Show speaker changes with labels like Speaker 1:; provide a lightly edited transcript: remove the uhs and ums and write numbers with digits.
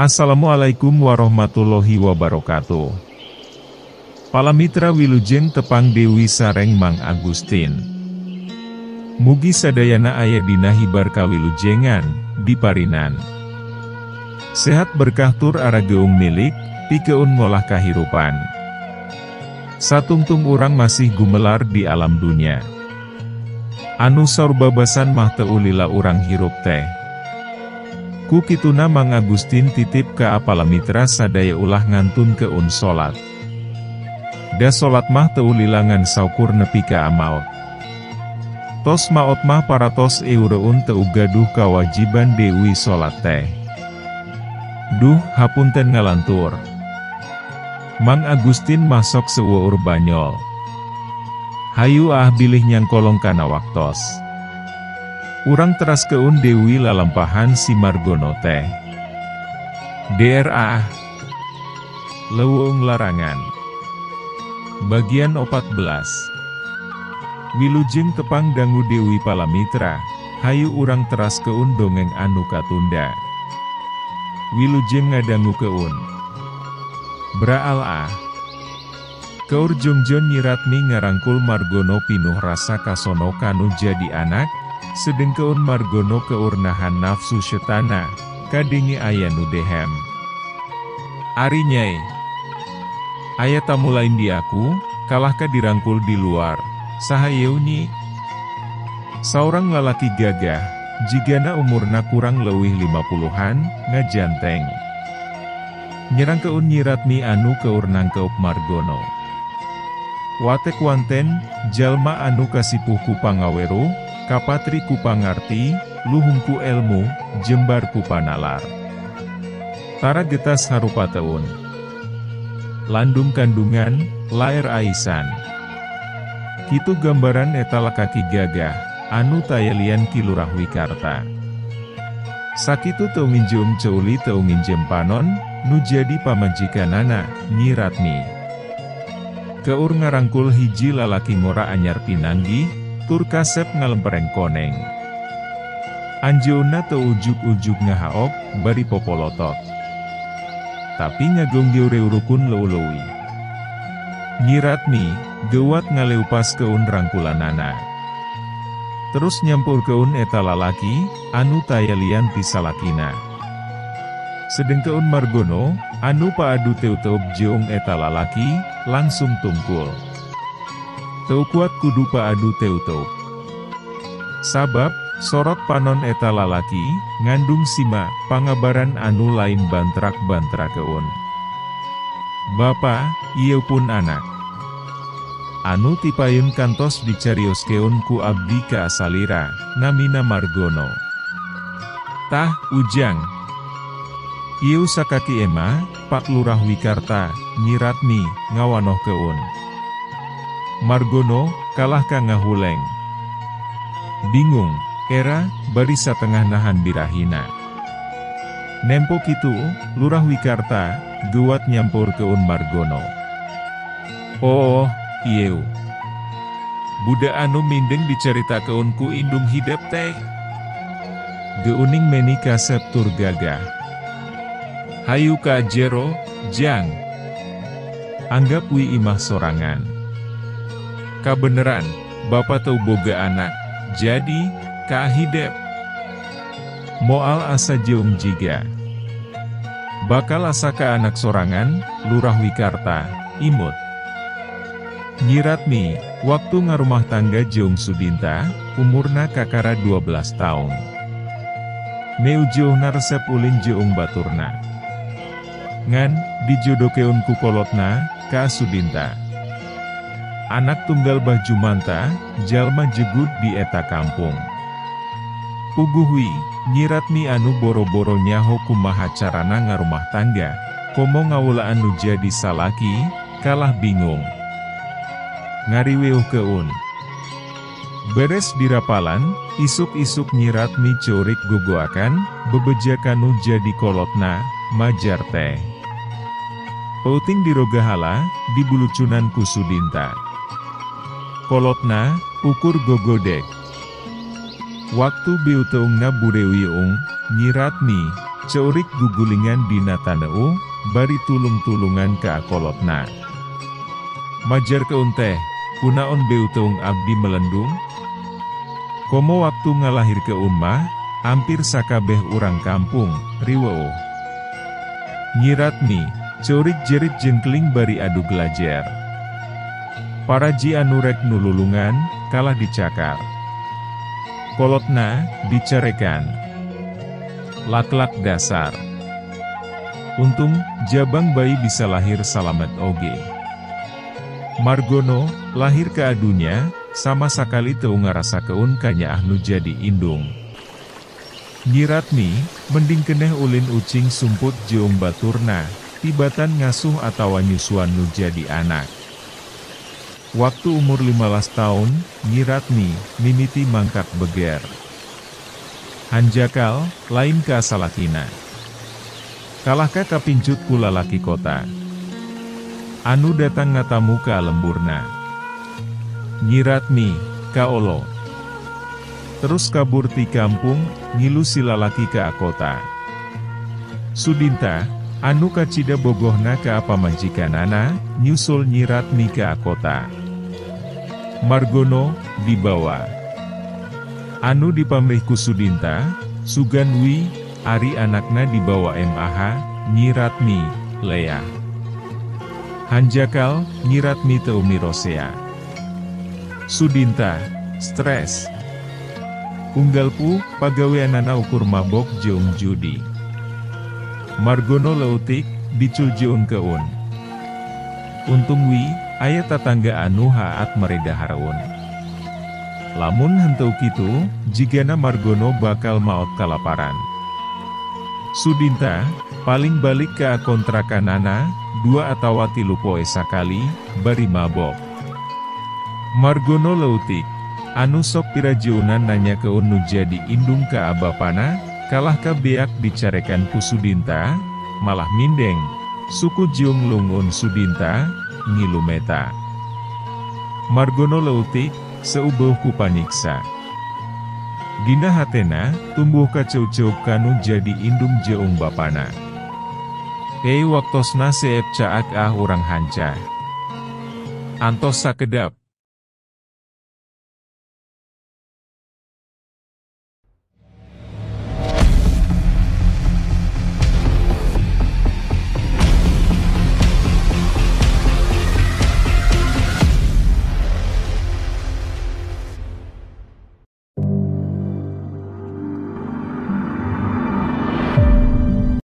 Speaker 1: Assalamualaikum warahmatullahi wabarakatuh. Palamitra wilujeng tepang Dewi sareng Mang Agustin. Mugi sadayana aya dina hibar kawilujengan, diparinan sehat berkah tur arageung milik, pikeun ngolah kahirupan. Satungtung urang masih gumelar di alam dunya. Anu saur babasan mah teu ulila urang hirup teh. Ku kituna Mang Agustin titip ka palamitra sadaya ulah ngantunkeun salat. Da salat mah teu ulila ngan saukur nepi ka maot. Tos maot mah paratos eureun teu gaduh kawajiban deui salat teh. Duh, hapunten ngalantur. Mang Agustin masok seueur banyol. Hayu ah bilih nyangkolong kana waktos. Urang teraskeun deui lalampahan si Margono teh. DRA Leuweung Larangan Bagian 14. Wilujeng tepang dangu deui palamitra, hayu urang teraskeun dongeng anu katunda. Wilujeng ngadangukeun. Braal ah. Keur jongjon Nyi Ratmi ngarangkul Margono pinuh rasa kasono kanu jadi anak, sedengkeun Margono keur nahan nafsu setana, kadenge aya nu dehem. Ari nyai. Aya tamu lain di aku, kalahka dirangkul di luar, saha yeu nyi? Saurang lalaki gagah, jigana umurna kurang leuwih 50-an, ngajanteng. Nyerangkeun Nyi Ratmi anu keur nangkeup Margono. Watek wanten, jalma anu kasipuh ku pangaweruh, kapatri ku pangarti, luhung ku elmu, jembar ku panalar. Tara getas harupateun. Landung kandungan, laer aisan. Kitu gambaran eta lakaki gagah, anu taya lian ki Lurah Wikarta. Sakitu teu nginjeum ceuli teu nginjem panon, nu jadi pamajikanana, Nyi Ratmi. Keur ngarangkul hiji lalaki ngora anyar pinanggih, tur kasep ngalempereng koneng. Anjeunna teu ujug-ujug ngahaok, bari popolotot. Tapi ngagonggeureurukun leuleui. Nyi Ratmi, geuwat ngaleupaskeun rangkulanana. Terus nyampurkeun eta lalaki, anu taya lian ti salakina. Sedengkeun Margono, anu paadu teu-teup jeung eta lalaki, langsung tungkul. Teu kuat kudu paadu teu-teup. Sabab, sorot panon eta lalaki, ngandung sima, pangabaran anu lain bantrak-bantrakeun. Bapa, ieu pun anak. Anu tipayun kantos dicarioskeun ku abdi ka asalira, namina Margono. Tah, ujang. Ieu sakaki ema, Pak Lurah Wikarta, Nyi Ratmi, ngawanohkeun. Margono, kalah ka ngahuleng. Bingung, era, bari satengah nahan birahina. Nempo kitu, Lurah Wikarta, geuwat nyampurkeun Margono. Oh, ieu. Budak anu mindeng dicaritakeun ku indung hidep teh. Geuning meni kasep tur gagah. Hayu ka jero, jang. Anggap wi imah sorangan. Kabeneran, bapa teu boga anak, jadi, ka hidep. Moal asa jeung jiga. Bakal asa ka anak sorangan, Lurah Wikarta, imut. Nyi Ratmi, waktu ngarumah tangga jeung Sudinta, umurna kakara 12 taun. Meu jeuhna resep ulin jeung baturna. Ngan, dijodokeun ku kolotna, ka Sudinta. Anak tunggal Bah Jumanta, jalma jegud di eta kampung. Puguh wi, Nyi Ratmi anu boro-boro nyaho kumaha carana ngarumah tangga, komo ngawulaan nu jadi salaki, kalah bingung. Ngariweuhkeun. Beres dirapalan, isuk-isuk Nyi Ratmi curik gogoakan, bebeja kanu jadi kolotna, majar teh. Peuting dirogahala, dibulucunan ku Sudinta. Kolotna, ukur gogodek. Waktu beuteungna bureuyeung, Nyi Ratmi, Ceurik gugulingan dina taneuh, bari tulung-tulungan ka kolotna. Majarkeun teh, kunaon beuteung abdi melendung? Komo waktu ngalahirkeun mah, ampir sakabeh urang kampung, riweuh. Nyi Ratmi, ceurik jerit jengkling bari adu gelajer. Paraji anu rek nululungan, kalah dicakar. Kolotna, dicarekan. Laklak dasar. Untung, jabang bayi bisa lahir salamet oge. Margono, lahir ke adunya, sama sakali teu ngarasakeun kanyaah nu jadi indung. Nyi Ratmi, mending keneh ulin ucing sumput jeung baturna, tibatan ngasuh atawa nyusuan nu jadi anak. Waktu umur 15 tahun, Nyi Ratmi, mimiti mangkat beger. Hanjakal, lain ka salakina. Kalahka kapincut ku lalaki kota. Anu datang ngatamu ka lemburna. Nyi Ratmi, kaolo. Terus kabur ti kampung, ngilu si lalaki ka kota. Sudinta, anu kacida bogohna ka pamajikanana, nyusul Nyi Ratmi ka kota. Margono, dibawa. Anu dipamrih ku Sudinta, sugan wi, ari anakna dibawa MAH, Nyi Ratmi, leah. Hanjakal, Nyi Ratmi teu mirosea. Sudinta, stres. Unggalpu, pagaweanana ukur mabok jeung judi. Margono leutik, diculjeun keun. Untung wi, aya tatangga anu haat meredahareun. Lamun henteu kitu, jigana Margono bakal maot kalaparan. Sudinta, paling balik ka kontrakanana, 2 atawa 3 poe sakali, bari mabok. Margono leutik, anu sok pirajeunan nanyakeun nu jadi indung ka abapana, kalah ka beak dicarekan ku Sudinta, malah mindeng, suku jiung lungun Sudinta, ngilu meta. Margono leutik, seubeuh ku panyiksa. Dina hatena, tumbuh kaceuceup kanu jadi indung jeung bapana. Ei waktosna seep caak ah urang hanca. Antos sakedap.